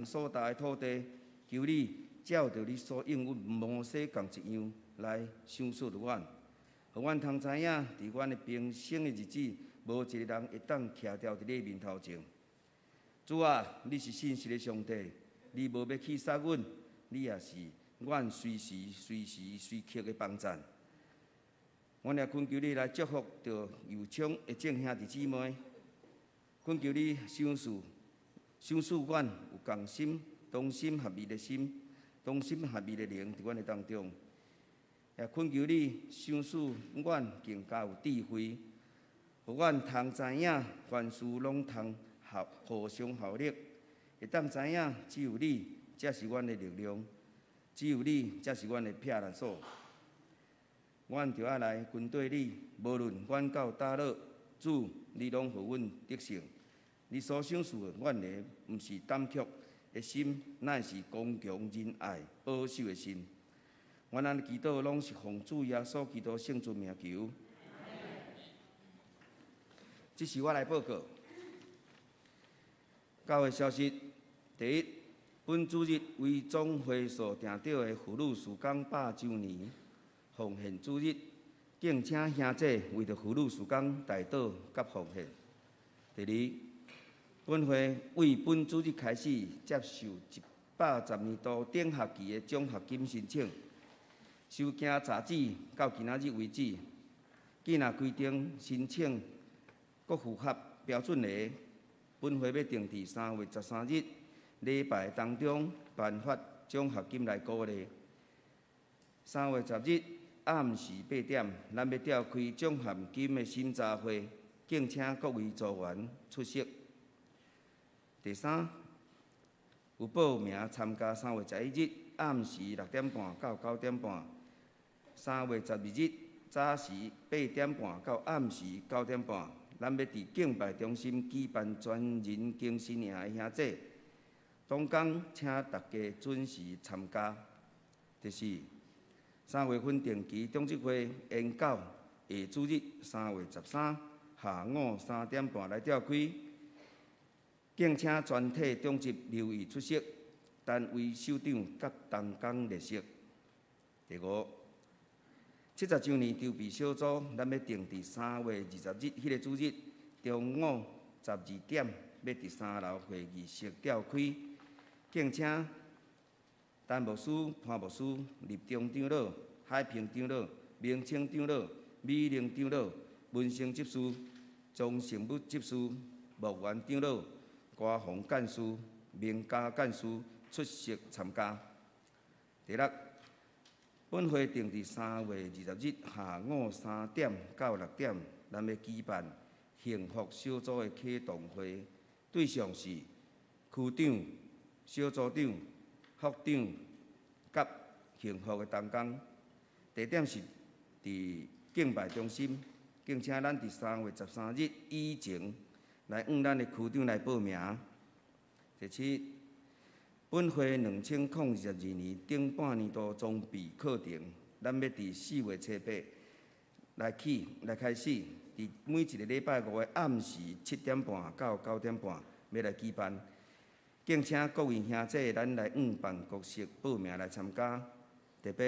所踏的土地，求你照著你所應允摩西仝一樣來賞賜予阮，予阮通知影，佇阮的平生的日子，無一个人會當徛牢佇你的面頭前。主啊，你是信實的上帝，你無欲棄殺阮，你也是阮隨時隨時隨刻的幫贊。阮也懇求你來祝福著右昌的眾兄弟姊妹，懇求你賞賜賞賜阮有仝心、同心合意的心、同心合意的靈佇阮的當中。也懇求你賞賜阮更加有智慧，予阮通知影凡事攏通合互相效力，會當知影只有你才是阮的力量，只有你才是阮的避難所。阮著愛來跟綴你，無論阮到佗落，主你攏予阮得勝。你所賞賜的阮的，毋是膽怯的心，乃是剛強仁愛保守的心。阮按呢祈禱，攏是奉主耶穌基督聖尊名求。這是我來報告。教會消息：第一，本主日為總會所訂著的婦女事工百週年奉獻主日，敬請兄姐為著婦女事工代禱佮奉獻。第二，本會為本主日開始接受110年度頂學期的獎學金申請，收件截止到今仔日為止。既若規定申請閣符合標準的，本會欲定佇3月13日禮拜當中頒發獎學金來鼓勵。3月10日暗時8點，咱欲召開獎學金的審查會，敬請各位組員出席。第三，有報名參加3月11日暗時6點半到9點半，3月12日早時8點半到暗時9點半，咱欲佇敬拜中心舉辦全人更新營的兄姐，當工請大家準時參加。第四，3月份定期長執會延到下主日3月13下午3點半來召開，敬請全體長執留意出席，單位首長佮同工列席。第五，70週年籌備小組，咱欲定佇3月20日彼个主日中午12點，欲佇三樓會議室召開，敬請陳牧師、潘牧師、立中長老、海平長老、明清長老、美玲長老、文成執事、莊成武執事、木元長老、歌洪幹事、明嘉幹事出席參加。第六，本會定佇3月20日下午3點到6點，咱欲舉辦幸福小組的啟動會，對象是區長、小組長、副長佮幸福的同工。地點是佇敬拜中心，敬請咱佇3月13日以前來向咱的區長來報名。第七，本會2022年頂半年度裝備課程，咱欲佇4月初八來起來開始，佇每一个禮拜五的暗時7點半到9點半，欲來舉辦。敬請各位兄姐，咱來向辦公室報名來參加。第八，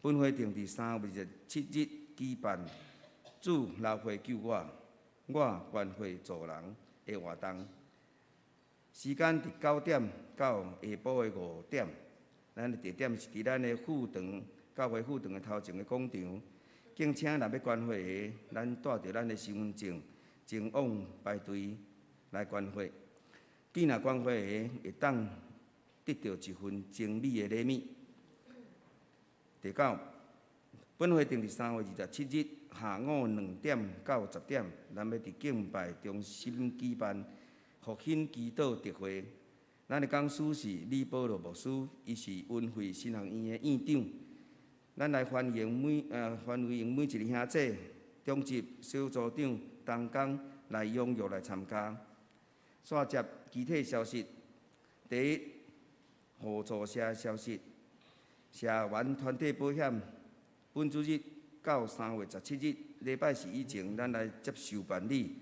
本會定佇3月27日舉辦主流血救我，我願血助人的活動。時間佇9點到下晡的5點。咱的地點是佇咱的副堂教會副堂的頭前的廣場。敬請若欲捐血的，咱帶著咱的身份證前往排隊來捐血。既若捐血的，會當得著一份精美的禮物。第九，本會定佇3月27日下午2點到10點，咱欲佇敬拜中心舉辦復興祈禱特會。咱的講師是李保羅牧師，伊是文惠神學院的院長。咱來歡迎每一個兄姐、長執、小組長、同工來踴躍來參加。煞接其他消息：第一，互助社的消息，社員團體保險，本主日到3月17日禮拜四以前，咱來接受辦理。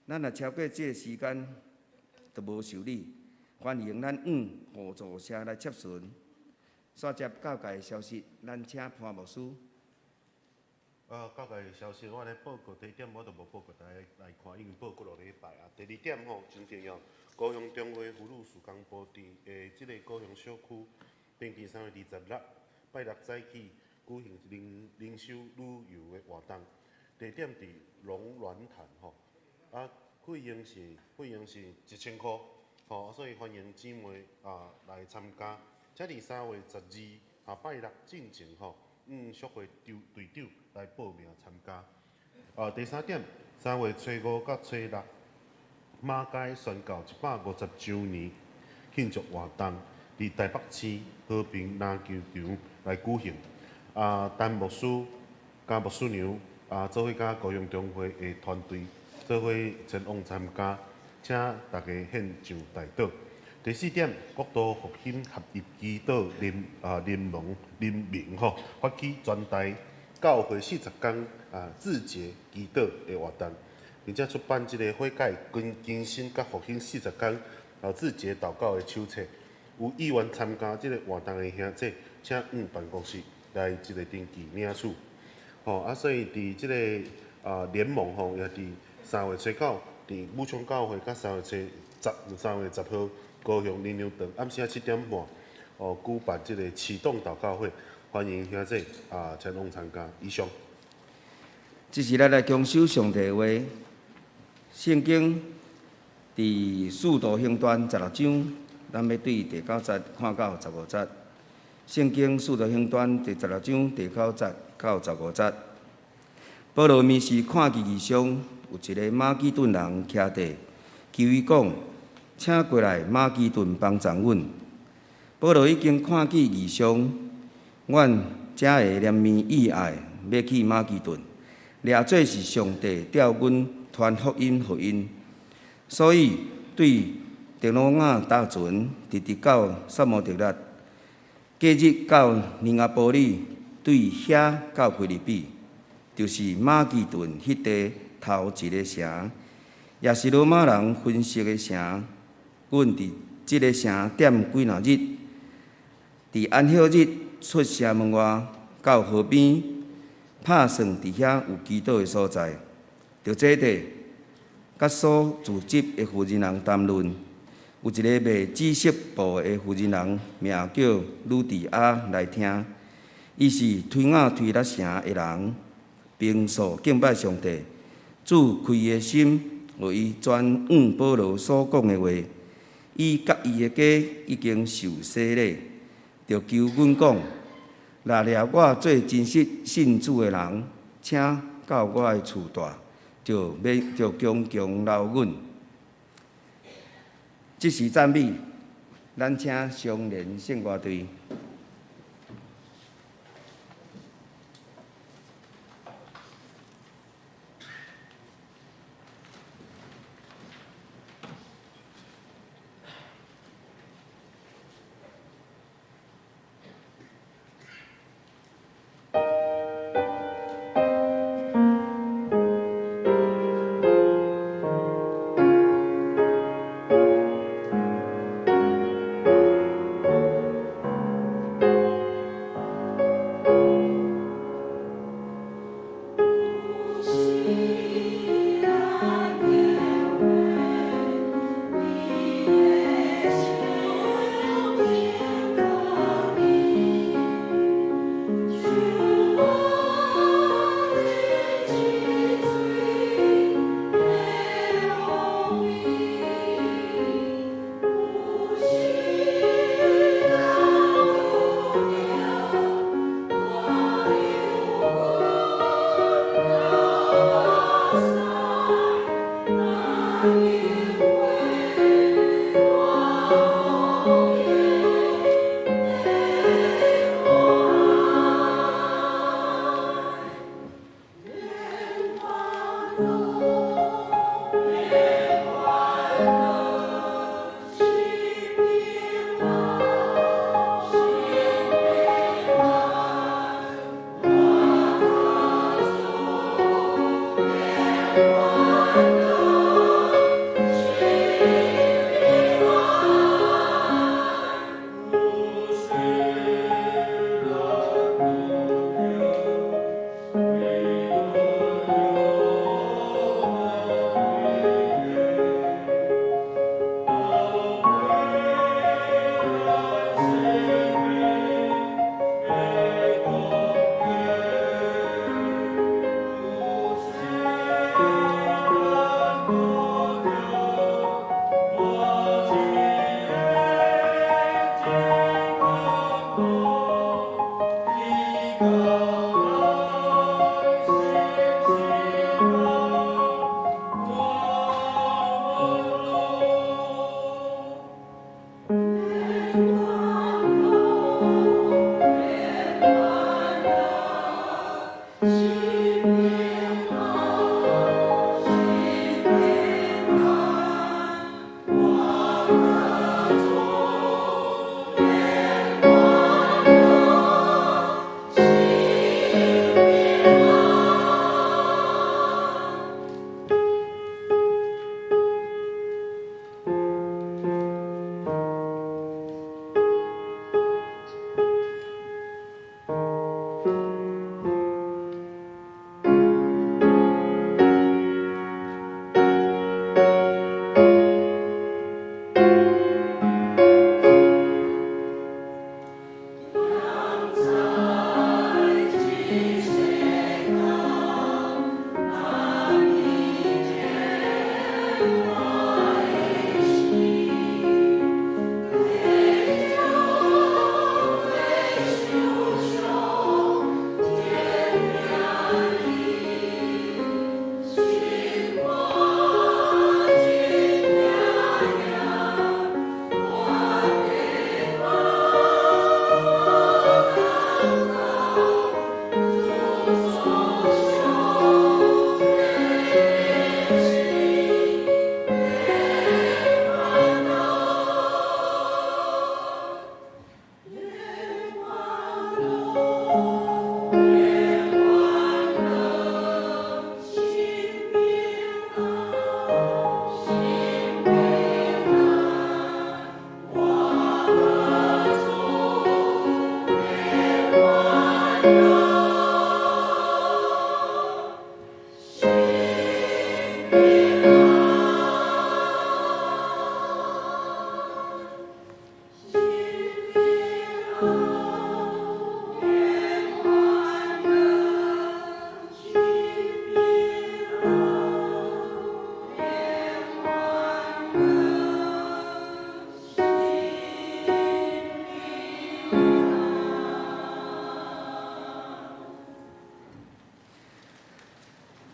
咱若超過這个時間，就無受理。歡迎咱往互助社來洽詢。煞接教界的消息，咱請潘牧師。教界消息，我來報告。第一點我就無報告，大家來看，因為報幾落禮拜啊。第二點吼，真重要，高雄中會婦女事工部佇的這个高雄小區，定佇3月26，拜六早起舉行靈靈修旅遊的活動，地點佇龍鸞潭吼。啊，費用是1000箍，吼，所以歡迎姊妹啊來參加。這佇3月12，拜六進前吼，協會隊長來報名參加。第三點，3月初五佮初六，馬偕宣教150週年慶祝活動，佇台北市和平籃球場來舉行。啊，陳牧師佮牧師娘啊，做伙佮高雄中會的團隊做伙前往參加，請大家獻上代禱。第四點，國度復興合一祈禱聯盟吼，發起全台教會40工啊自節祈禱的活動，並且出版這个悔改更更新佮復興四十工啊自節禱告的手冊。有意願參加這个活動的兄弟，請往辦公室來這个登記領取。吼啊，所以佇這个啊聯盟吼，也佇3月初9，佇武昌教會佮3月10號。高雄林良堂暗時仔7點半，哦，舉辦這个啟動禱告會，歡迎兄弟啊前往參加。以上。這時咱來共守上帝話，聖經佇使徒行傳16章，咱欲對第九節看到15節。聖經使徒行傳第16章第九節到15節。保羅暝時看見異象，有一个馬其頓人徛佇，求伊講：請過來馬其頓幫助阮。保羅已經看見異象，阮才會憐憫意愛，欲去馬其頓，掠做是上帝調阮傳福音予𪜶。所以對特羅亞搭船，直直到薩摩特拉，隔日到尼亞波里，對遐到腓立比，就是馬其頓彼地頭一个城，也是羅馬人分設的城。阮佇這个城踮幾若日，佇安息日出城門外，到河邊，拍算佇遐有祈禱的所在，就坐佇，佮所聚集的婦人人談論。有一个賣紫色布的婦人人，名叫呂底亞來聽。伊是推雅推喇城的人，平素敬拜上帝。主開伊的心，予伊專往保羅所講的話。伊佮伊的家已經受洗禮，就求阮講：若掠我做真實信主的人，請到我的厝蹛，就欲就強強留阮。這時讚美，咱請雙連聖歌隊。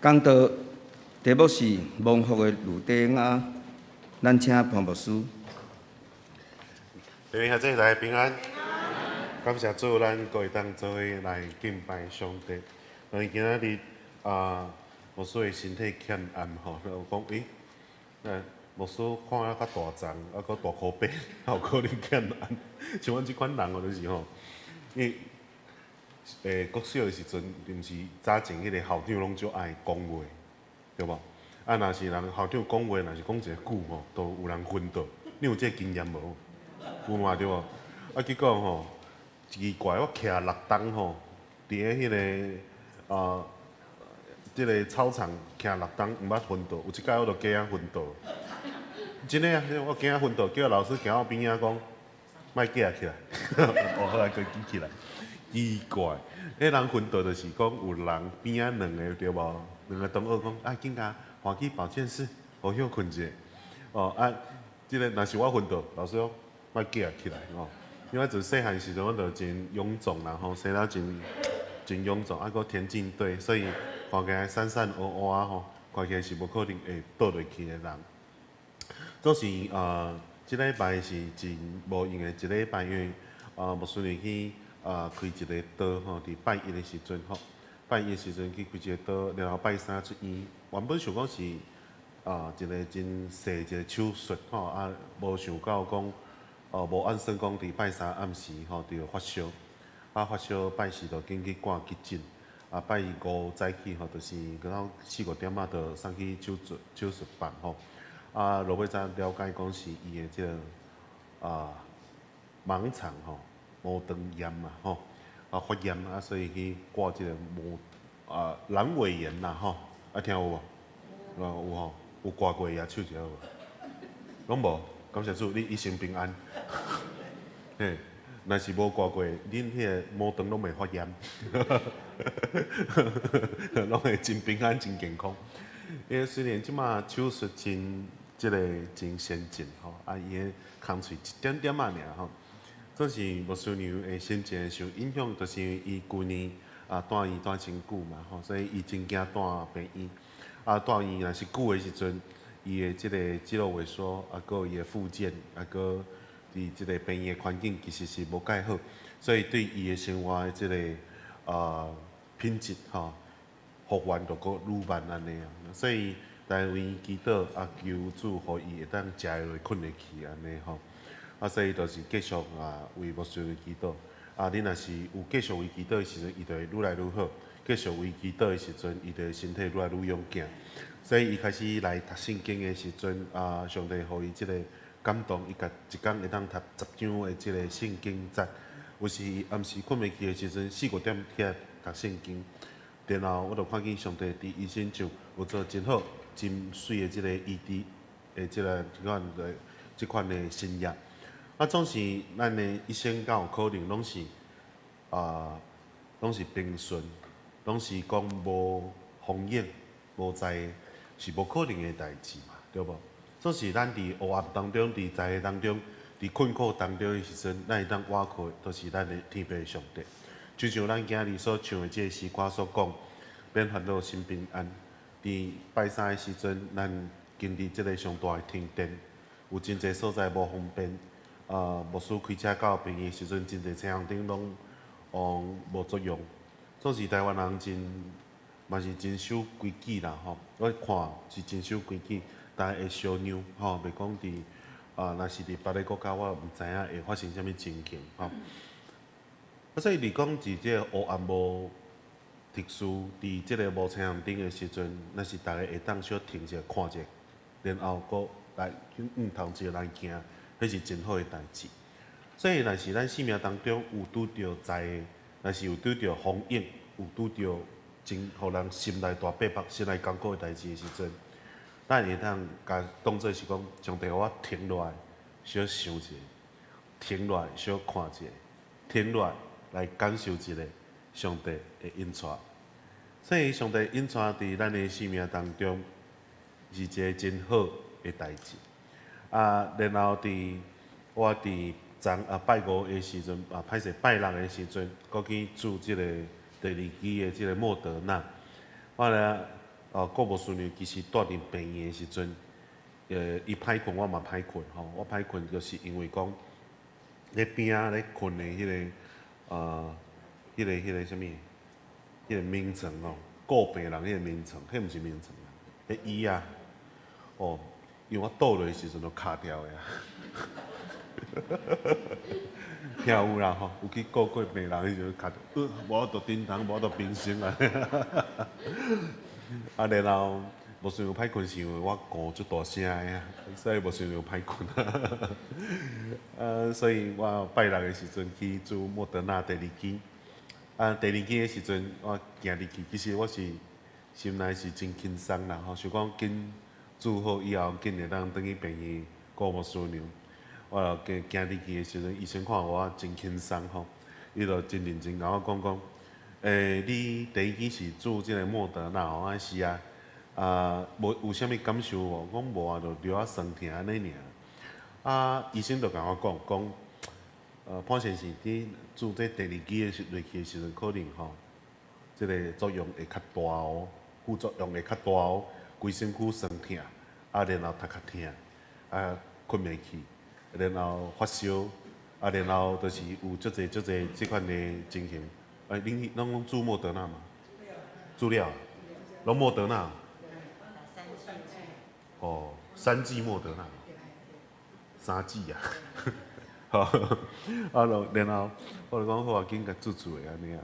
講道題目是蒙福的呂底亞，咱請潘牧師。弟兄姊妹大家平安，感謝主，咱閣會當做伙來敬拜上帝。因為今仔日啊，牧師的身體欠暗吼，我講欸，那牧師看啊較大叢，啊閣大箍八，哪有可能欠暗？像阮這款人哦，就是吼，因為國小的時陣，毋是早前彼個校長攏足愛講話，對無？啊，若是人校長講話，若是講一个久吼，都有人昏倒。你有這個經驗無？有嘛對無？啊，結果吼，奇怪，我徛六冬吼，佇咧彼个啊，這个操場徛六冬，毋捌昏倒。有一擺我就假仔昏倒。真的啊，我驚仔昏倒，叫老師行我邊仔講，莫假起來，哦好來閣記起來。奇怪，彼人昏倒就是講有人邊仔兩个對無？兩个同學講，啊，緊共換去保健室，予歇睏者。哦啊，這个若是我昏倒，老師講莫假起來哦。因為自細漢時陣，我就真臃腫啦吼，生了真真臃腫，啊閣田徑隊，所以看起來瘦瘦烏烏仔吼，看起來是無可能會倒落去的人。總是啊，這禮拜是真無閒的一禮拜，因為啊，牧師娘去啊開一个刀吼，佇拜一的時陣吼，拜一的時陣去開一個刀，然後拜三出院。原本想講是啊一个真細一个手術吼，啊無想到講。哦，無按算講佇拜三暗時吼，就發燒，啊發燒拜四就緊去掛急診，啊拜五早起吼，就是剛好四五點仔就送去手術房吼，啊落尾才了解講是伊的這个啊盲腸吼，盲腸炎嘛吼，啊發炎啊，所以去掛這个盲啊闌尾炎啦吼，啊聽有無？啊有吼，有掛過舉手一下無？攏無，感謝主，你一生平安。嘿，若是無掛過，恁彼个盲腸攏袂發炎，攏會真平安、真健康。因為雖然這馬手術真這个真先進吼，啊伊个工喙一點點仔爾吼，總是牧師娘的心情受影響，就是伊舊年啊蹛院蹛真久嘛吼，所以伊真驚蹛病院。啊，蹛院若是久的時陣，伊的這个肌肉萎縮，啊，閣伊的復健，啊，閣佇這个病院的環境其實是無蓋好，所以對伊的生活的這个啊品質吼復原就閣愈慢按呢啊。所以來為祈禱啊，求主予伊會當食會落、睏會去按呢吼。啊，所以就是繼續啊為牧師娘祈禱。啊，你若是有繼續為祈禱的時陣，伊就會愈來愈好；繼續為祈禱的時陣，伊就身體愈來愈勇健。所以伊開始來讀聖經的時陣，啊，上帝予伊這個感動，伊家一工會當讀10章的這個聖經節。有時暗時睏袂去的時陣，四五點起來讀聖經。然後我就看見上帝佇伊身上有做真好、真媠的這个醫治的這款的新藥。啊，總是咱的一生敢有可能攏是啊，攏是平順，攏是講無風雨、無災，是無可能的代誌嘛，對無？總是咱佇黑暗當中、佇災當中、佇困苦當中的時陣，咱會當倚靠的，都是咱的天父上帝。就像咱今日所唱的這个詩歌所講，免煩惱心平安。佇拜三的時陣，咱經歷這个上大的停電，有真濟所在無方便。啊，牧師開車到病院的時陣，真濟青紅燈攏無作用。總是台灣人真嘛是真守規矩啦吼。我看是真守規矩，大家會相讓吼，袂講佇啊，若是佇別个國家，我毋知影會發生啥物情形吼。啊，所以佇講佇這个黑暗無特殊，佇這个無青紅燈的時陣，若是逐个會當小停一下看者，然後閣來去向頭前來行，彼是真好的代誌。所以，若是咱生命當中有拄著災，若是有拄著風雨，有拄著真予人心內大逼迫、心內艱苦的代誌的時陣，咱會當共當做是講，上帝予我停落來，小想一下，停落來小看一下，停落來來感受一下上帝的引帶。所以，上帝引帶佇咱的生命當中是一个真好的代誌。啊，然後佇我佇昨啊拜五的時陣，啊歹勢拜六的時陣，閣去注這个第二劑的這个莫德納。我咧啊，顧牧師娘其實蹛佇病院的時陣，伊歹睏，我嘛歹睏吼。我歹睏就是因為講，咧邊仔咧睏的彼個啊，彼個啥物，彼個眠床哦，顧病人彼個眠床，彼毋是眠床啊，彼椅仔，哦，因為我倒落的時陣就跤掉的啊。聽有啦吼，有去顧過病人的時陣，跤著，無法度叮當，無法度平身啊。啊，然後無想歹睏是因為我呼足大聲的啊，所以無想歹睏。所以我拜六的時陣去注莫德納第二劑。啊，第二劑的時陣我行入去，其實我是心內是真輕鬆啦吼，想講緊注好以後，緊會當轉去病院顧牧師娘。我就行行入去的時陣，醫生看我真輕鬆吼，伊就真認真共我講講。你第一劑是注這個莫德納吼，啊是啊，啊無有啥物感受無？講無啊，就著仔酸疼按呢爾。啊，醫生就共我講講，潘先生，你注這第二劑的時落去的時陣，可能吼，這個作用會較大哦，副作用會較大哦，規身軀酸疼，啊，然後頭殼疼，啊，睏袂去，然後發燒，啊，然後就是有足濟足濟這款的情形。欸，恁攏攏注莫德納嗎？注了，攏莫德納。哦，三劑莫德納。三劑啊。好，啊，就然後我就講好啊，緊共注注的按呢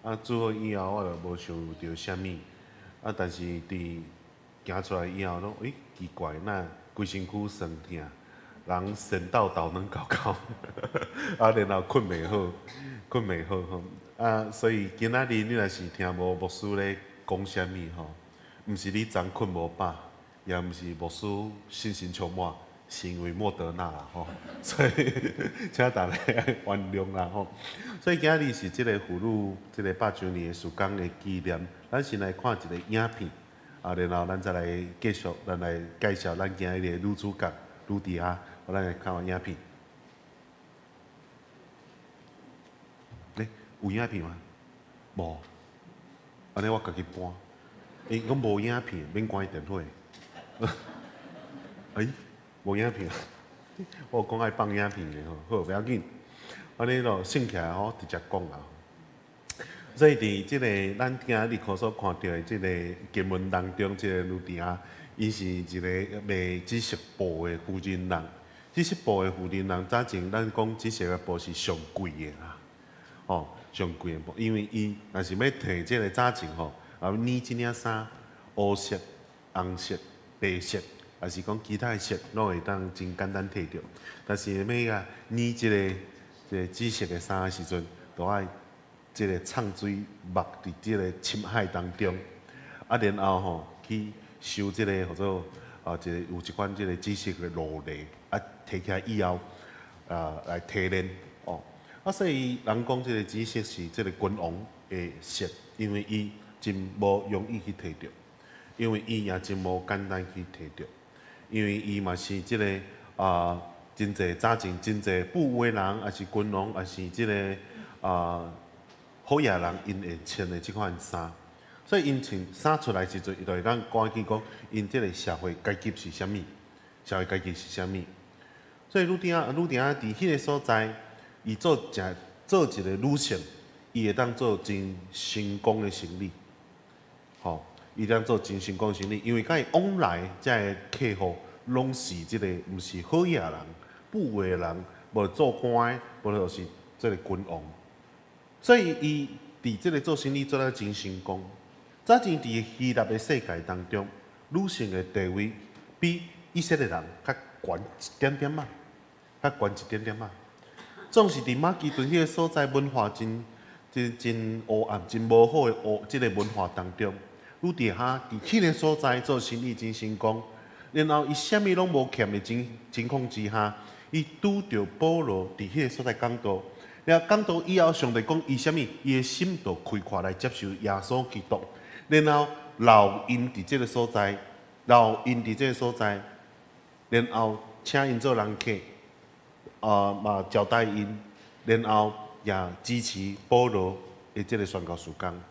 啊。啊，注好以後，我就無想著啥物。啊，但是佇行出來以後，攏欸奇怪，哪規身軀酸疼，人神叨叨軟猴猴，啊，然後睏袂好，睏袂好吼。啊，所以今仔日你若是聽無牧師咧講啥物吼，毋是你昨睏無飽，也毋是牧師信心充滿，是因為莫德納啦吼。所以請大家原諒啦吼。所以今仔日是這個婦女這個百週年的事工的紀念，咱先來看一個影片，啊，然後咱再來繼續，咱來介紹咱今日的女主角呂迪亞，我咱來看完影片。欸，有影片嗎？無，按呢我家己搬。伊講無影片，免關電話。欸，無影片，我有講愛放影片的吼，好，不要緊。按呢就省起來吼，直接講啦。所以佇這個咱今日所看著的這個經文當中，這個呂迪亞，伊是一個賣紫色布的婦人人。紫色布的婦人人，早前咱講紫色的布是上貴的啦。吼，上貴的布，因為伊若是欲提這個早前吼，啊，染這領衫，烏色、紅色、白色，抑是講其他的色，攏會當真簡單提著。但是欲共染這個紫色的衫的時陣，都愛這個泅水目佇這個深海當中，啊，然後吼去收這個號做啊，一個有一款這個紫色的蘆泥，啊，提起來以後，啊，來提煉哦。啊，所以人講這個紫色是這個君王的色，因為伊真無容易去提著，因為伊也真無簡單去提著，因為伊嘛是這個啊，真濟早前真濟富有的人，抑是君王，抑是這個啊好野人，𪜶會穿的這款衫。所以𪜶穿衫出來時陣，伊就會當趕緊講，𪜶這個社會階級是啥物？社會階級是啥物？所以呂迪亞，呂迪亞佇彼個所在。伊做誠做一個女性，伊會當做真成功的生意，吼，伊當做真成功的生意，因為佮伊往來這个客戶攏是這個毋是好野人、富有的人，無做官的，無就是這個君王，所以伊佇這個做生意做得真成功。早前佇希臘的世界當中，女性的地位比以色列人較懸一點點仔，較懸一點點仔。總是佇馬其頓彼個所在，文化真真真黑暗、真無好的烏這個文化當中，呂迪亞佇彼個所在做生意真成功，然後伊啥物攏無欠的情情況之下，伊拄著保羅佇彼個所在講道，了講道以後，上帝講伊啥物，伊的心就開闊來接受耶穌基督，然後留𪜶佇這個所在，留𪜶佇這個所在，然後請𪜶做人客。啊嘛招待𪜶，然後也支持保羅的這個宣教事工。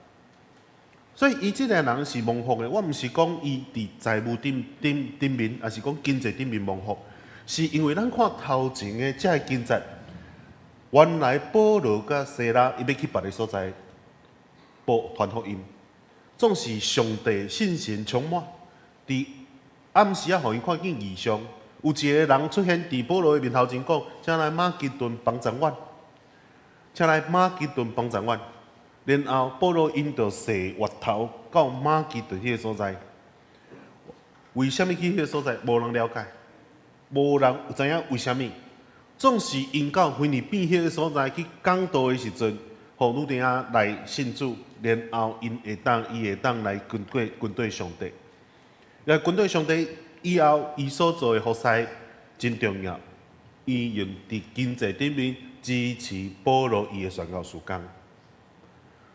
所以伊這个人是蒙福的。我毋是講伊佇財務頂頂頂面，抑是講經濟頂面蒙福，是因為咱看頭前的這个經節，原來保羅佮西拉伊欲去別个所在報傳福音，總是上帝聖神充滿，佇暗時仔，予伊看見異象，有一个人出現佇保羅的面頭前講：請來馬其頓幫贊阮，請來馬其頓幫贊阮。然後保羅𪜶就踅越頭到馬其頓彼个所在。為啥物去彼个所在？無人了解，無人有知影為啥物。總是𪜶到腓立比彼个所在去講道的時陣，予呂底亞來信主，然後𪜶會當伊會當來跟隨跟隨上帝。來跟隨上帝以後，伊所做的服侍真重要。伊用佇經濟頂面支持保羅伊的宣教事工。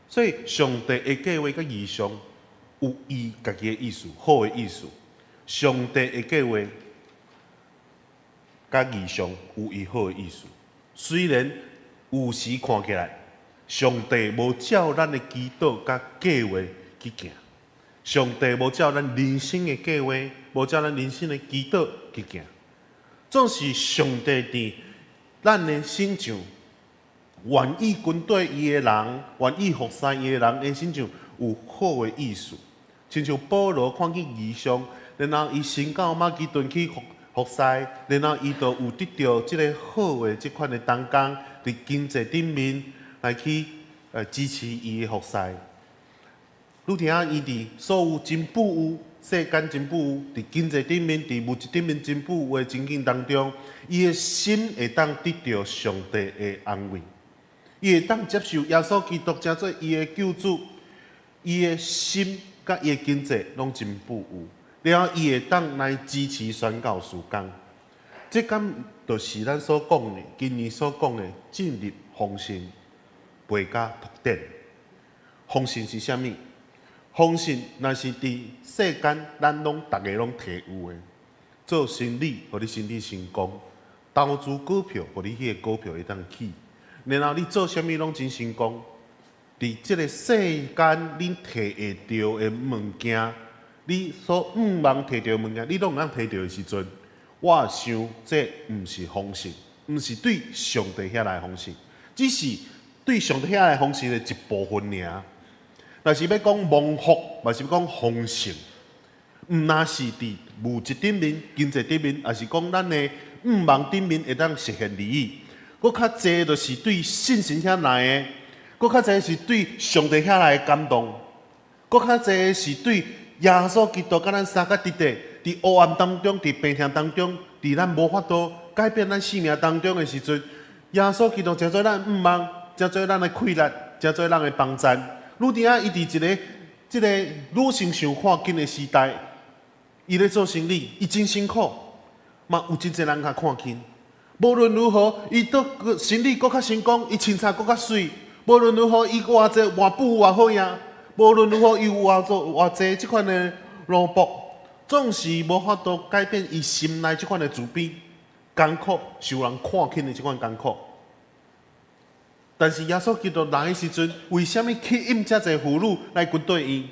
所以上帝的計劃佮異象有伊家己的意思，好的意思。上帝的計劃佮異象有伊好的意思。雖然有時看起來，上帝無照咱的祈禱佮計劃去行，上帝無照咱人生的計劃，無照咱人生的祈禱去行，總是上帝佇咱的身上，願意跟隨伊的人，願意服侍伊的人的身上有好的意思。親像保羅看見異象，然後伊先到馬其頓去服服侍，然後伊就有得著這个好的這款的同工，佇經濟頂面來去支持伊的服侍。呂底亞伊佇所有真富有、世間真富有，佇經濟頂面、佇物質頂面真富有的情景當中，伊的心會當得著上帝的安慰。伊會當接受耶穌基督，成做伊的救主，伊的心佮伊的經濟攏真富有，然後伊會當來支持宣教事工。這敢就是咱所講的，今年所講的進入豐盛，倍加拓展。豐盛是啥物？豐盛若是佇世間，咱攏逐个攏提有的，做生理，予你生理成功；投資股票，予你彼个股票會當起。然後你做啥物攏真成功，佇這個世間，你提會著的物件，你所向望提著的物件，你攏會當提著的時陣，我想這毋是豐盛，毋是對上帝遐來豐盛，只是對上帝遐來豐盛的一部分爾。若是欲講蒙福，嘛是欲講豐盛，毋若是佇物質頂面、經濟頂面，抑是講咱的向望頂面會當實現如意。閣較濟就是對信心遐來的，閣較濟是對上帝遐來的感動，閣較濟是對耶穌基督佮咱相佮佇佇佇黑暗當中、佇病痛當中、佇咱無法度改變咱生命當中的時陣，耶穌基督成做咱向望，成做咱的氣力，成做咱的幫贊。呂底亞伊佇一个這个女性受看輕的時代，伊咧做生理，伊真辛苦，嘛有真濟人共看輕。無論如何，伊都生理閣較成功，伊身材閣較媠。無論如何，伊偌濟偌富偌好贏。無論如何，伊有偌做偌濟這款的奴僕，總是無法度改變伊心內這款的自卑、艱苦、受人看輕的這款艱苦。但是耶穌基督來的時陣，為啥物吸引遮濟婦女來跟隨伊？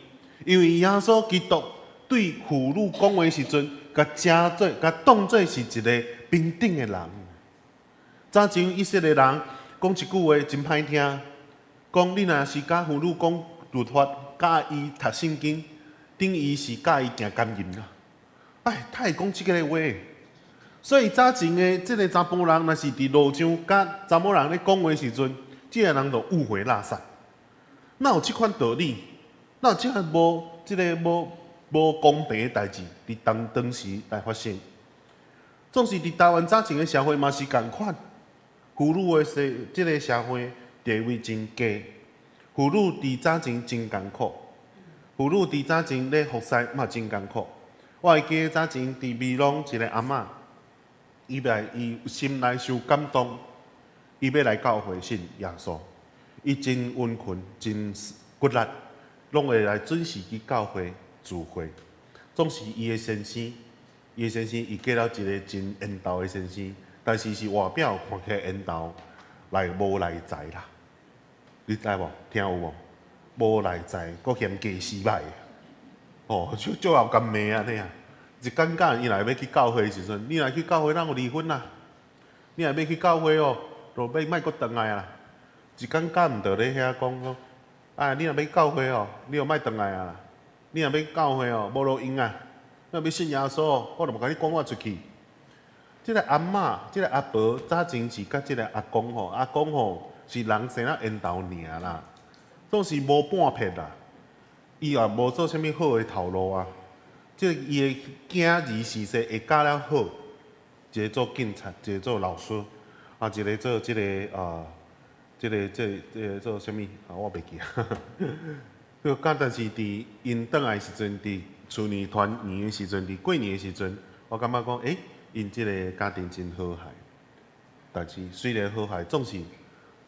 因為耶穌基督對婦女講話時陣，共成做、共當做是一个平等的人。早前以色列人講一句話真歹聽，講你若是佮婦女講律法，教伊讀聖經，等於是教伊行姦淫啦。哎，他會講這个話。所以早前的這个查埔人，若是佇路上佮查某人咧講話時陣，這个人就誤會垃圾。哪有這款道理？哪有這款無這个無無公平的代誌佇當當時來發生？總是佇台灣早前的社會嘛是仝款，婦女的社這个社會地位真低，婦女佇早前真艱苦，婦女佇早前咧服侍嘛真艱苦。我會記得早前佇美濃一个阿嬤，伊來伊心內受感動，伊欲來教會信耶穌，伊真殷勤，真骨力，攏會來準時去教會聚會。總是伊的先生，伊的先生伊嫁了一个真緣投的先生，但是是外表看起來緣投，來無內在啦。你知無？聽有無？無內在，閣嫌家私歹，哦，足足𠢕共罵按呢啊！一感覺伊若欲去教會的時陣，你若去教會，咱有離婚啦！你若欲去教會哦，就欲莫閣轉來啊！一工敢毋著咧遐講講，啊，你若欲教會哦，你就莫轉來啊！你若欲教會哦，無路用啊！你若欲信耶穌，我就無共你趕我出去。這个阿嬤，這个阿婆早前是佮這个阿公吼，阿公吼是人生仔緣投爾啦，總是無半撇啦。伊也無做啥物好的頭路啊。這个伊的囝兒時勢會教了好，一个做警察，一个做老師，啊，一个做這个啊，這个這這个做啥物啊？我袂記啊。佮但是佇𪜶轉來時陣，佇厝內團圓的時陣，佇過年的時陣，我感覺講，欸，𪜶這个家庭真和諧。但是雖然和諧，總是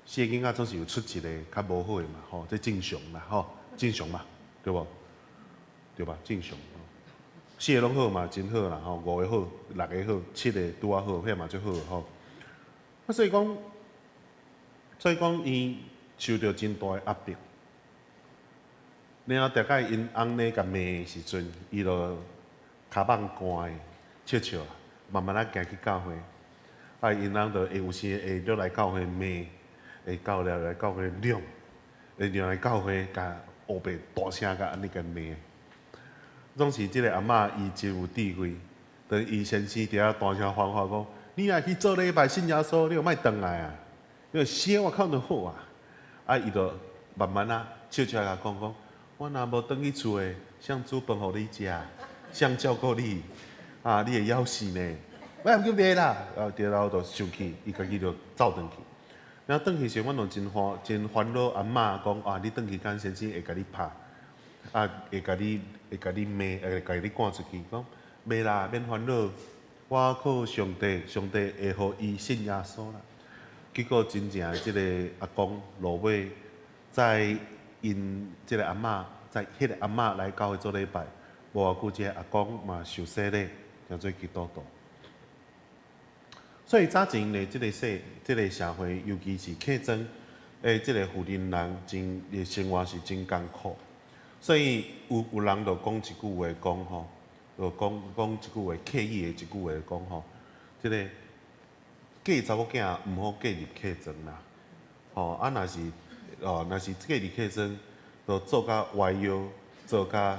四个囡仔總是有出一个較無好的嘛，吼，這正常啦，吼，正常嘛，對無？對吧？正常。四个攏好嘛，真好啦，吼，五个好，六个好，七个拄仔好，彼嘛足好吼。啊，所以講，伊受著真大的壓迫。然後，逐擺𪜶翁咧共罵的時陣，伊就跤蠓寒的，笑笑，慢慢仔行去教會。啊，𪜶翁就會有時會落來教會罵，會到了來教會嚷，會入來教會共烏白大聲共按呢共罵。總是這个阿嬤伊真有智慧，當伊先生佇遐大聲歡呼講：你若去做禮拜信耶穌，你就莫轉來啊！你就死外口就好啊！啊，伊就慢慢仔笑笑共講講：我若無轉去厝的，誰煮飯予你食？誰照顧你？啊，你會枵死呢？我毋去賣啦！啊，然後就生氣，伊家己就走轉去。然後轉去時，阮就真煩真煩惱阿嬤講：啊，你轉去敢先生會共你拍？啊，會共你罵，會共你趕出去。講袂啦，免煩惱，我靠上帝，上帝會予伊信耶穌啦。結果真正這个阿公落尾在𪜶這个阿嬤，在彼个阿嬤來教會做禮拜，無偌久，這个阿公嘛受洗禮，成做基督徒。所以早前的這个社，這个社會，尤其是客莊的這个婦人人，真的生活是真艱苦。所以有人就講一句話講吼，就講講一句話，客語的一句話講吼，這个嫁查某囝毋好嫁入客莊啦，吼啊，若是哦，若是嫁入客莊，就做甲歪腰，做甲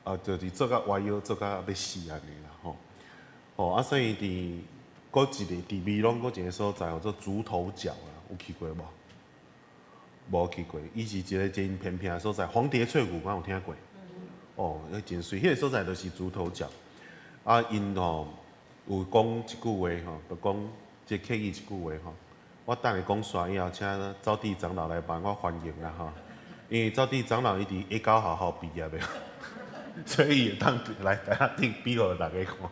啊，就是做甲歪腰，做甲欲死按呢啦，吼，吼啊，所以佇閣一个佇美濃閣一个所在叫做竹頭角啊，有去過無？無去過，伊是一个真偏僻的所在。黃蝶翠谷敢有聽過？哦，彼真媠，彼个所在就是竹頭角。啊，𪜶吼有講一句話吼，就講這客語一句話吼。我等下講煞以後，請招娣長老來幫我翻譯啦吼。因為招娣長老伊佇一高學校畢業的，所以伊會當來台仔頂比予大家看。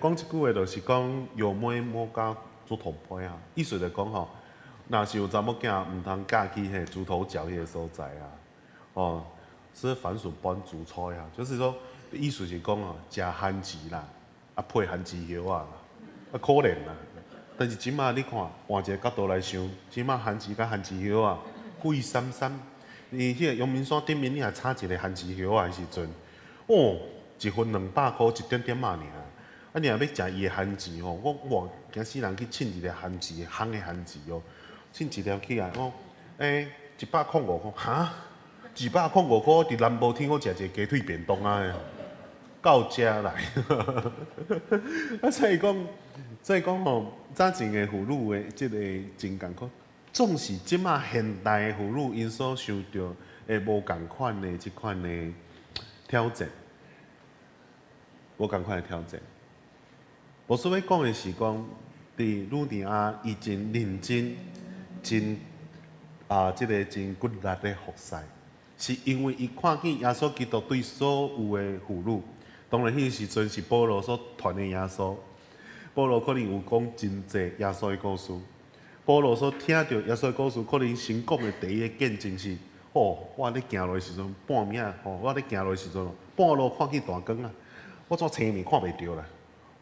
講這句話就是講有妹莫嫁竹頭批啊，意思就講吼，若是有查某囝毋通嫁去彼竹頭角彼个所在啊，哦，是番薯搬竹菜啊，就是說意思是講哦，食番薯啦，啊配番薯葉仔啦，啊可憐啦。但是這馬你看，換一个角度來想，這馬番薯佮番薯葉仔貴閃閃，你彼個陽明山頂面你若插一個番薯葉仔的時陣，哦，一份200箍一點點仔爾。啊，你若欲食伊的番薯吼，我哇驚死人去稱一个番薯，烘的番薯哦，稱一粒起來，講，欸，105箍，哈？105箍，佇南部天好食一个雞腿便當啊，到遮來。啊，所以講吼，早前的婦女的這个真艱苦，總是這馬現代的婦女𪜶所受著的無仝款的這款的挑戰，無仝款的挑戰。我所欲講的是講，佇呂底亞伊真認真、真啊，這个真骨力的服侍，是因為伊看見耶穌基督對所有的婦女，當然彼個時陣是保羅所傳的耶穌，保羅可能有講真濟耶穌的故事。保羅所聽著耶穌的故事，可能先講的第一个見證是：哦，我咧行路的時陣，半暝吼，我咧行路的時陣，半路看見大光啊，我怎青面看袂著啦？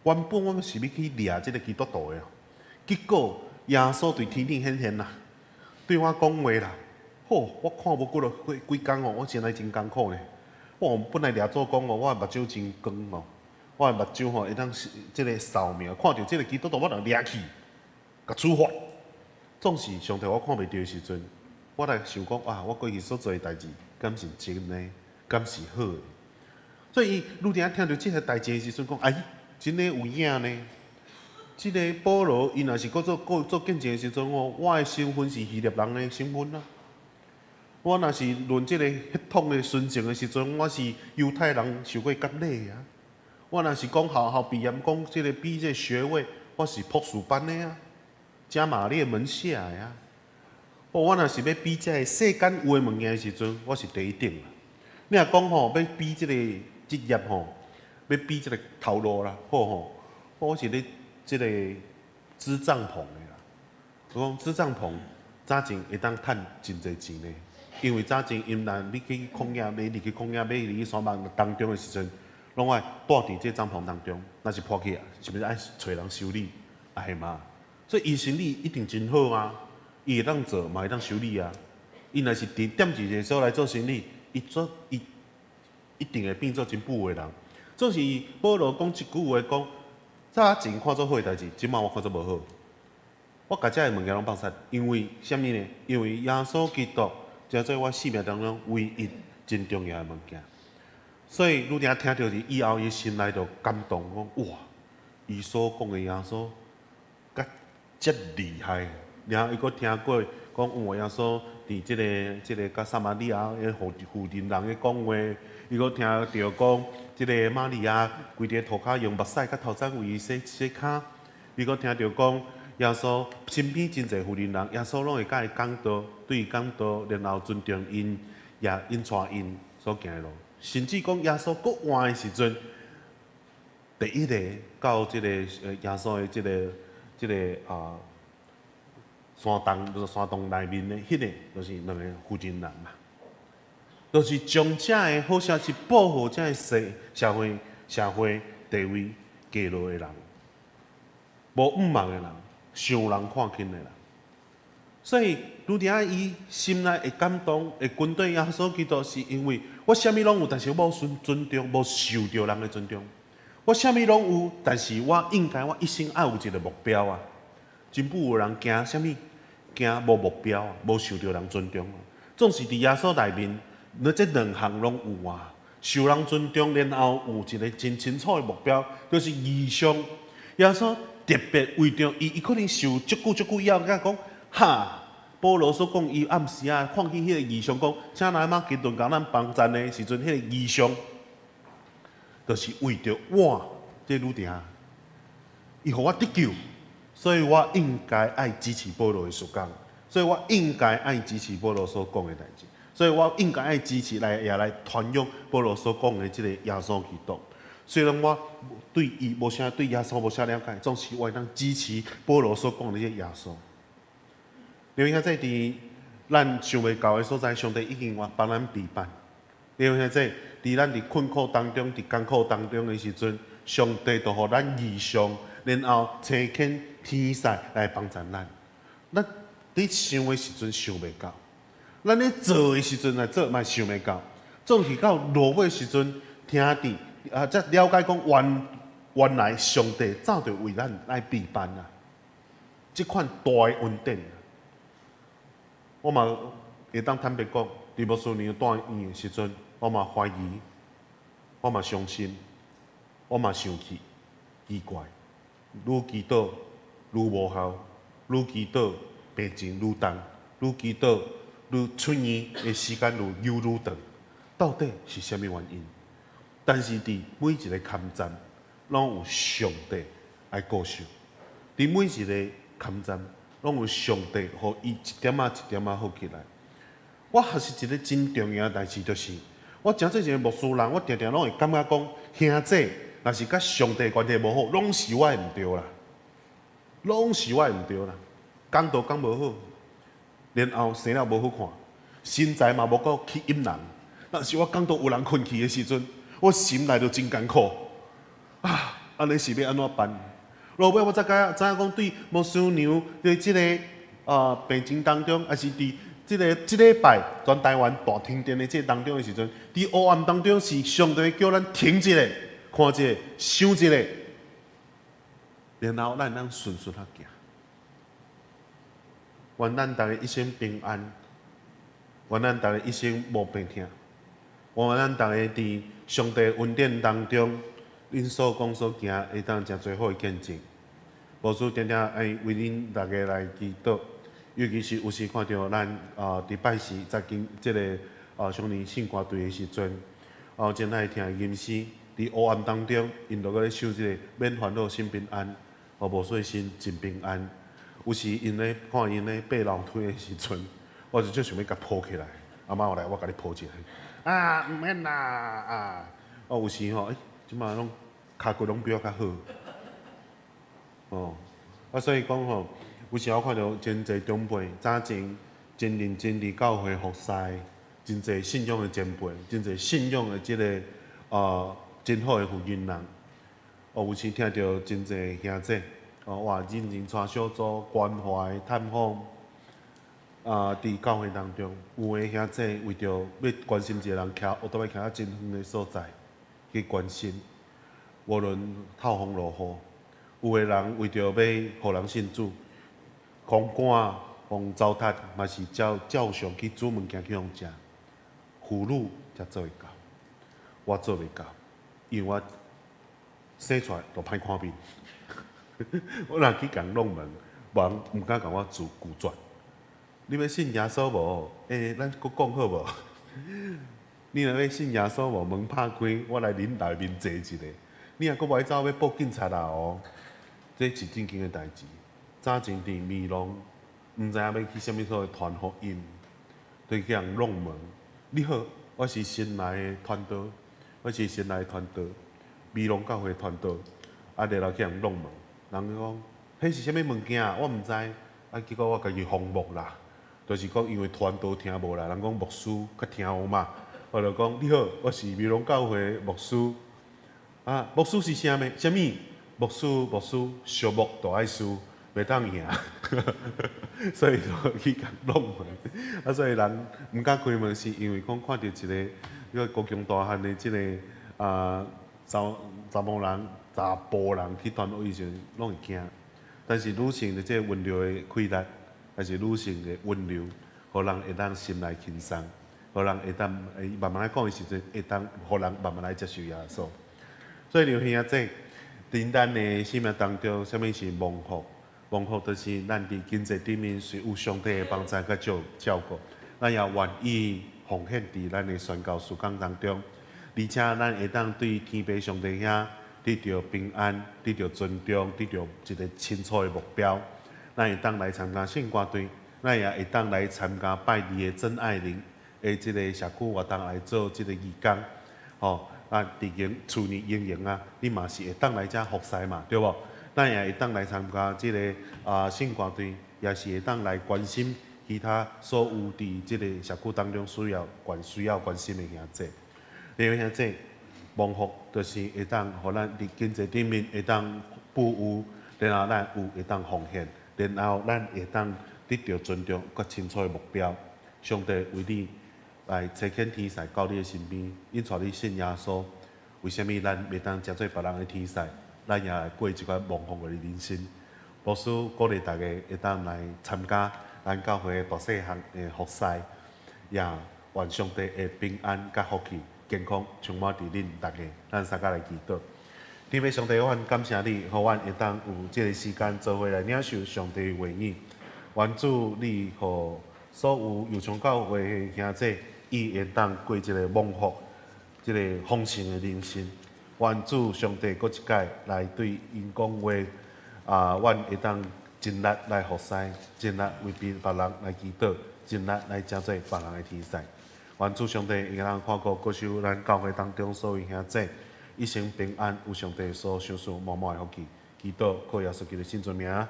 原本我是欲去掠這个基督徒的，結果耶穌佇天頂顯現啦，對我講話啦，好，我看無幾落幾幾工哦，我真來真艱苦呢。我本來掠做講哦，我的目睭真光哦，我的目睭吼會當這個掃描，看著這個基督徒，我就掠去，共處罰。總是上帝我看袂著的時陣，我來想講啊，我過去所做的代誌，敢是真的，敢是好的？所以伊愈定聽著這個代誌的時陣，講哎，真的有影呢。這個保羅伊若是閣做閣做見證的時陣哦，我的身份是希臘人的身份啊。我若是論這個血統的純正的時陣，我是猶太人受過割禮啊。我若是講學校畢業，講這個比這個學位，我是博士班的啊，加瑪列門下的啊。我若是欲比這個世間有的物件的時陣，我是第一等啊。你若講吼，欲比這個職業吼，欲比這個頭路啦，好吼，我是咧這個織帳篷的啦。我講織帳篷早前會當趁真濟錢呢，因為早前𪜶若你去曠野，欲入去曠野，欲入去沙漠當中的時陣，攏愛蹛佇這帳篷當中，若是破去啊，是毋是愛揣人修理？啊係嘛？所以伊生理一定真好啊，伊會當做，嘛會當修理啊。伊若是佇踮一個所來做生理，伊做伊一定會變做真富的人。總是保羅講一句話講，早前看做好的代誌，這擺我看做無好。我共這个物件攏放殺，因為啥物呢？因為耶穌基督成做我生命當中唯一真重要的物件。所以愈定聽著以後，伊心內就感動，講哇，伊所講的耶穌，佮遮厲害。然後伊閣聽過講，有耶穌佇這个這个佮撒瑪利亞的婦婦人人咧講話，伊閣聽著講，這個瑪利亞規日塗跤用目屎佮頭鬃為伊洗洗跤，伊閣聽著講耶穌身邊真濟婦人人，耶穌攏會佮伊講道，對伊講道，然後尊重𪜶，也𪜶帶𪜶所行的路，甚至講耶穌閣活的時陣，第一个到這个耶穌的這个這个啊山洞，就是山洞內面的彼个，就是兩個婦人人嘛，就是將這个好像是保護這个社社會社會地位低落的人，無五望的人，受人看輕的人。所以，愈定伊心內會感動，會跟隨耶穌基督，是因為我啥物攏有，但是我無尊尊重，無受著人的尊重。我啥物攏有，但是我應該我一生愛有一個目標啊。真久有人驚啥物？驚無目標啊，無受著人尊重。總是佇耶穌內面，你這兩項攏有啊。受人尊重，然後有一個真清楚的目標，就是異象。耶穌特別為著伊，伊可能受足久足久以後，才講哈。保羅所講，伊暗時啊看見彼個異象，講請來馬其頓共咱幫贊的時陣，彼個異象，就是為著我這女弟，伊予我得救，所以我應該愛支持保羅的事工，所以我應該愛支持保羅所講的代誌，所以我應該愛支持來也來傳揚保羅所講的這個耶穌基督。雖然我對伊無啥對耶穌無啥了解，總是我會當支持保羅所講的這個耶穌。因為遐濟佇咱想袂到的所在，上帝已經話幫咱備辦。因為遐濟佇咱佇困苦當中、佇艱苦當中的時陣，上帝就予咱異象，然後差遣天使來幫助咱。咱佇想的時陣想袂到，咱咧做的時陣來做嘛想袂到，總是到落尾時陣聽佇啊，才了解講原原來上帝早就為咱來備辦啊，這款大的恩典。我嘛會當坦白講，佇牧師娘住院的時陣，我嘛懷疑，我嘛傷心，我嘛生氣，奇怪，愈祈禱愈無效，愈祈禱病情愈重，愈祈禱愈出院的時間愈又愈長，到底是啥物原因？但是佇每一个坎站，攏有上帝來顧惜；佇每一个坎站，攏有上帝予伊一點仔一點仔好起來。我學習一个真重要的代誌，就是我成做一个牧師人，我定定攏會感覺講，兄弟若是佮上帝關係無好，攏是我的毋對啦，攏是我的毋對啦，講道講無好，然後生了無好看，身材嘛無夠吸引人。若是我講道有人睏去的時陣，我心內就真艱苦啊！按呢是欲按怎辦？落尾我才知影講，對牧師娘佇這个啊病情當中，抑是佇這个這禮拜全台灣大停電的這個當中的時陣，佇黑暗當中是上帝叫咱停一下，看一下，想一下，然後咱會當順順仔行。願咱逐家一生平安，願咱逐家一生無病痛，願咱逐家佇上帝恩典當中，恁所講所行會當誠濟好的見證。牧師定定愛為恁逐家來祈禱，尤其是有時看著咱啊，佇拜四早間這个啊少年聖歌隊的時陣，哦，真愛聽吟詩，佇黑暗當中，𪜶就閣咧唱這个免煩惱心平安，哦，無細心真平安。有時𪜶咧看𪜶咧爬樓梯的時陣，我就足想欲共抱起來。阿媽我來，我共你抱一下。啊，毋免啦，啊，哦，有時吼，欸，這擺攏跤骨攏比我較好。哦，啊，所以講吼，有時我看著真濟長輩早前真認真佇教會服侍，真濟信仰的前輩，真濟信仰的這个真好的負責人。哦，有時聽著真濟兄弟，哦，哇，認真帶小組關懷探訪，啊，佇教會當中，有的兄弟為著欲關心一個人，騎烏托車騎到真遠的所在去關心，無論透風落雨。有的人為著欲予人信主，狂趕、予糟蹋，嘛是照照常去煮物件去予人食。婦女才做會到，我做袂到，因為我生出來就歹看面。我若去共弄門，無人毋敢共我拒絕。你欲信耶穌無？欸，咱閣講好無？你若欲信耶穌無？門拍開，我來恁內面坐一下。你若閣無愛走，欲報警察啦哦！這是正經的代誌。早前佇美濃，毋知影欲去啥物所在傳福音，就去共弄門。你好，我是新來的傳道，我是新來的傳道，美濃教會傳道。啊，然後去共弄門，人講，彼是啥物物件？我毋知。啊，結果我家己封木啦，就是講因為傳道聽無啦，人講牧師較聽有嘛。我就講，你好，我是美濃教會牧師。啊，牧師是啥物？啥物？牧師，牧師，屬木就愛輸，袂當贏，所以就去共弄門。啊，所以人毋敢開門，是因為講看著一个高強大漢的這个啊查查某人、查埔人去傳福音時陣，攏會驚。但是女性的這个溫柔的氣力，還是女性的溫柔，予人會當心內輕鬆，予人會當慢慢來講的時陣，會當予人慢慢來接受耶穌。所以劉兄弟，佇咱的生命當中，啥物是蒙福？蒙福就是咱佇經濟頂面雖有上帝的幫助佮照照顧，咱也願意奉獻佇咱的宣教事工當中，而且咱會當對天父上帝遐得著平安，得著尊重，得著一个清楚的目標。咱會當來參加聖歌隊，咱也會當來參加拜二的真愛靈的這个社區活動來做這个義工，吼。啊，佇營厝內營營啊，你嘛是會當來遮服侍嘛，對無？咱也會當來參加這个啊聖歌隊，也是會當來關心其他所有佇這个社區當中需要關心的兄弟。另外兄弟，蒙福就是會當予咱佇經濟頂面會當富有，然後咱有會當奉獻，然後咱會當得著尊重，閣清楚的目標。上帝為你來差遣天使到你的身邊，引帶你信耶穌。為啥物咱袂當成做別人的天使？咱也來過這款蒙福的人生。牧師鼓勵大家會當來參加咱教會的大細項的服侍，也願上帝的平安佮福氣、健康充滿佇恁逐家。咱三家來祈禱。天父上帝，我感謝你，予阮會當有這个時間做伙來領受上帝的話語。願主你予所有右昌教會的兄弟，伊會當過一个蒙福、這个豐盛的人生。願主上帝閣一擺來對𪜶講話，啊，阮會當盡力來服侍，盡力為別人來祈禱，盡力來成做別人的天使。願主上帝會當看顧保守咱教會當中所有兄弟，一生平安，有上帝所賞賜滿滿的福氣。祈禱靠耶穌基督聖尊名，阿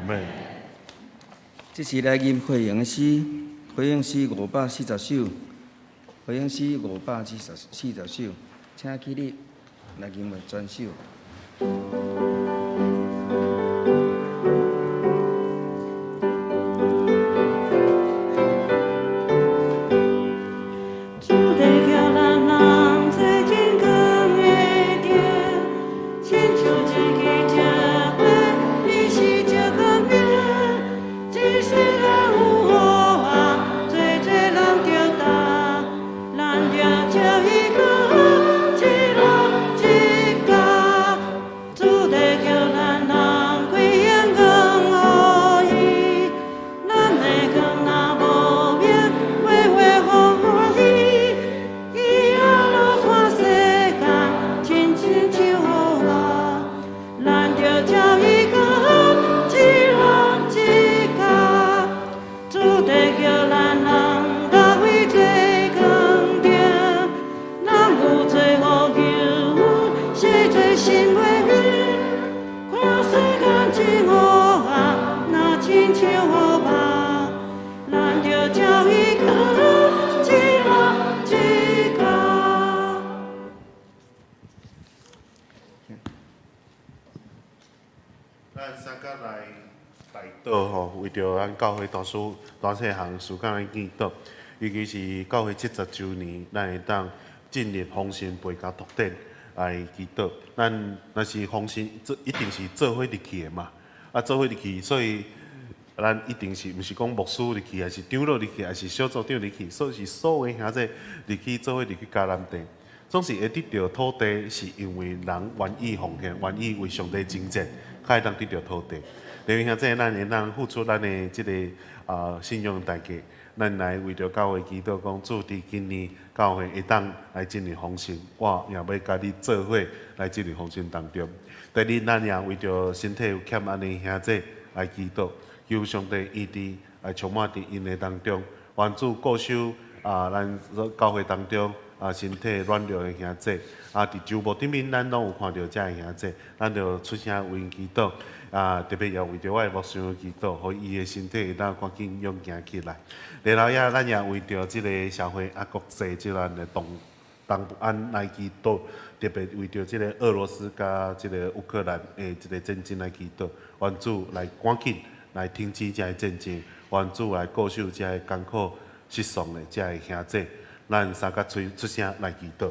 門。這是來吟回應的詩，回應詩540首，回應詩540首，請起立來吟全首。禱吼，為著咱教會大事大細項事工來祈禱，尤其是教會70週年，咱會當進入豐盛陪交託典來祈禱。咱若是豐盛，做一定是做伙入去的嘛。啊，做伙入去，所以咱一定是毋是講牧師入去，還是長老入去，還是小組長入去，所以是所有兄弟入去做伙入去迦南地。總是會得著土地，是因為人願意奉獻，願意為上帝征戰，才會當得著土地。弟兄兄弟，咱會當付出咱的這个信仰代價，咱來為著教會祈禱，講主佇今年教會會當來進入豐盛，我也欲共你做伙來進入豐盛當中。第二，咱也為著身體有欠安的兄弟來祈禱，求上帝醫治來充滿佇𪜶的當中，願主顧守咱教會當中身體軟弱的兄弟，佇周末頂面咱攏有看著遮的兄弟，咱就出聲為𪜶祈禱，特別也為著我的牧師祈禱，予伊的身體會當趕緊勇行起來。然後也咱也為著這个社會國際這咱的動盪不安來祈禱，特別為著這个俄羅斯佮這个烏克蘭的這个戰爭來祈禱，願主來趕緊來停止這个戰爭，願主來顧守這个艱苦失喪的這个兄弟。咱三角喙出聲來祈禱。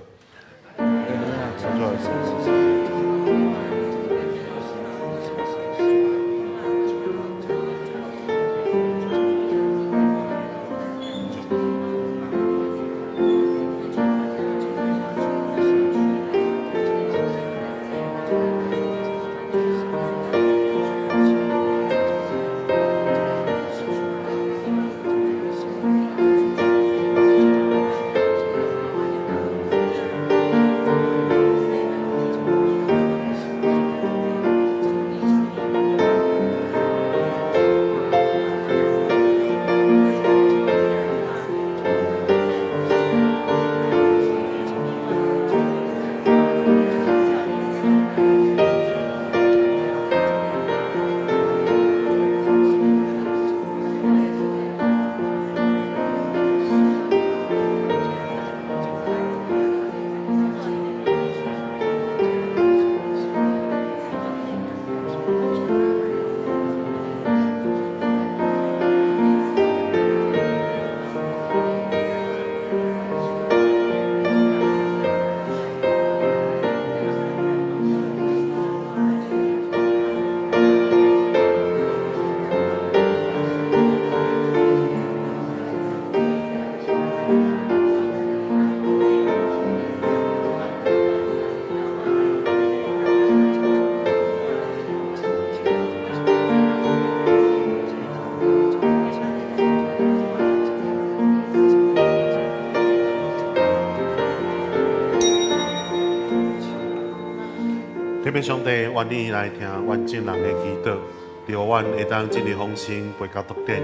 天父上帝，願你來聽阮眾人的祈禱，予阮會當進入豐盛，陪交託典。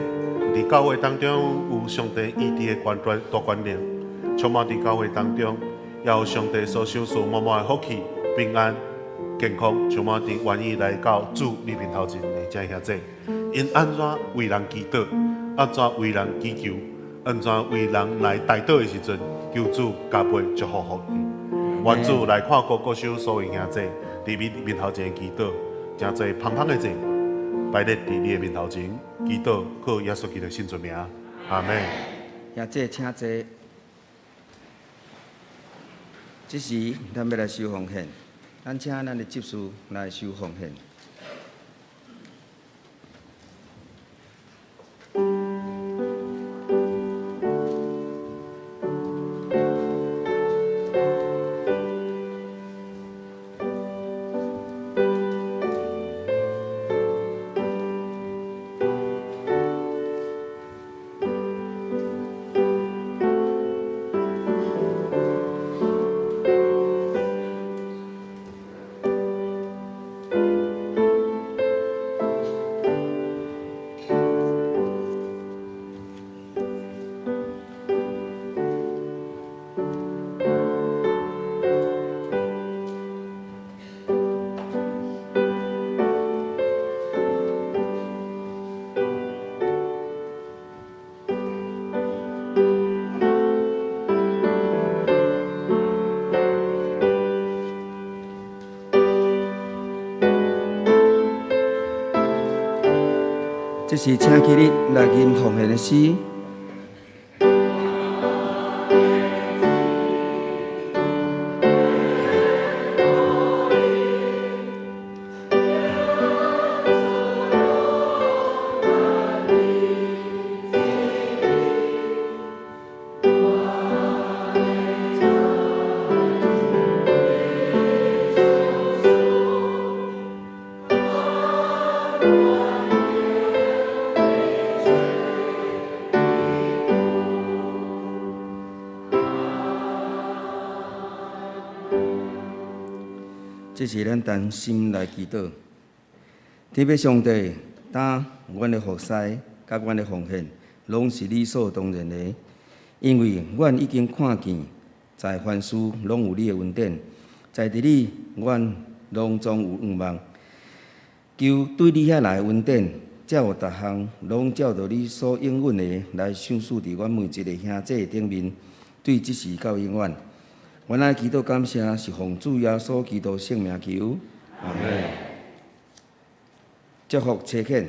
佇教會當中有上帝醫治的權權大權能，充滿佇教會當中，也有上帝所賞賜滿滿的福氣、平安、健康，充滿佇願意來到主你面頭前的這兄弟，𪜶按怎為人祈禱，按怎為人祈求，按怎為人來代禱的時陣，求主加倍祝福予𪜶。願主來看顧顧守所有兄弟。佇你面頭前祈禱，誠濟芳香的祭，擺列佇你的面頭前祈禱，靠耶穌基督聖尊名，阿們。兄弟請坐。這時，咱欲來收奉獻，咱請咱的執事來收奉獻。時請起立來吟奉獻的詩。這是咱同心來祈禱。天父上帝，當阮的服侍佮阮的奉獻，攏是理所當然的，因為阮已經看見，在凡事攏有你的恩典，在佇你，阮攏總有盼望。求對你遐來的恩典，才有逐項攏照著你所應允的來賞賜佇阮每一个兄弟頂面，對這時到永遠。阮愛祈禱感謝，是奉主耶穌基督聖名求，阿們。祝福差遣。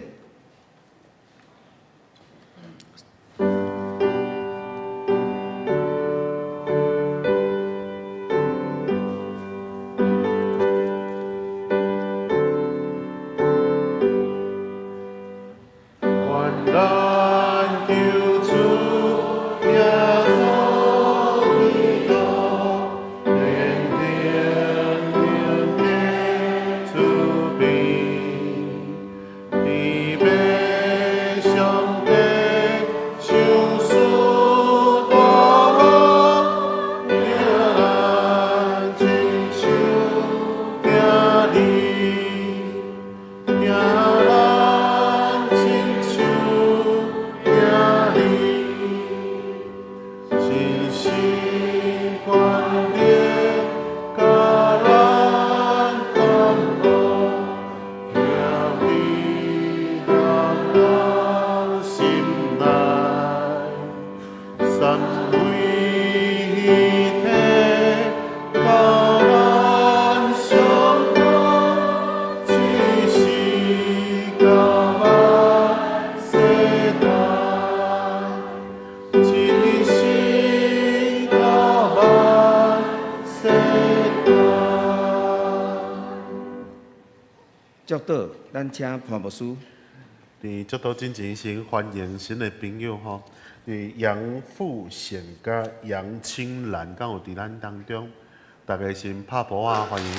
祝禱，咱請潘牧師。佇祝禱進前，先歡迎新的朋友吼，佇楊富賢佮楊青蘭，敢有佇咱當中？大家先拍噗仔歡迎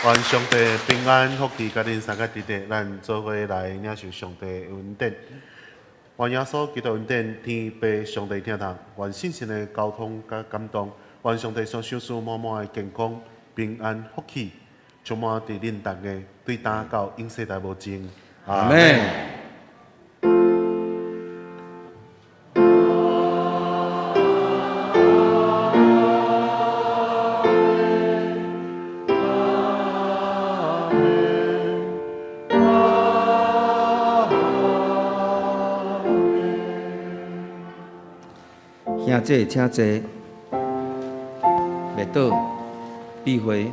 𪜶。願上帝平安福氣，佮恁三个弟弟，咱做伙來領受上帝的恩典。願耶穌基督恩典，天父上帝疼痛，願聖神的交通佮感動，願上帝所賞賜滿滿的健康、平安、福氣，充滿佇恁逐家，對今到永世代無盡。阿們。兄弟，請坐。默禱，閉會。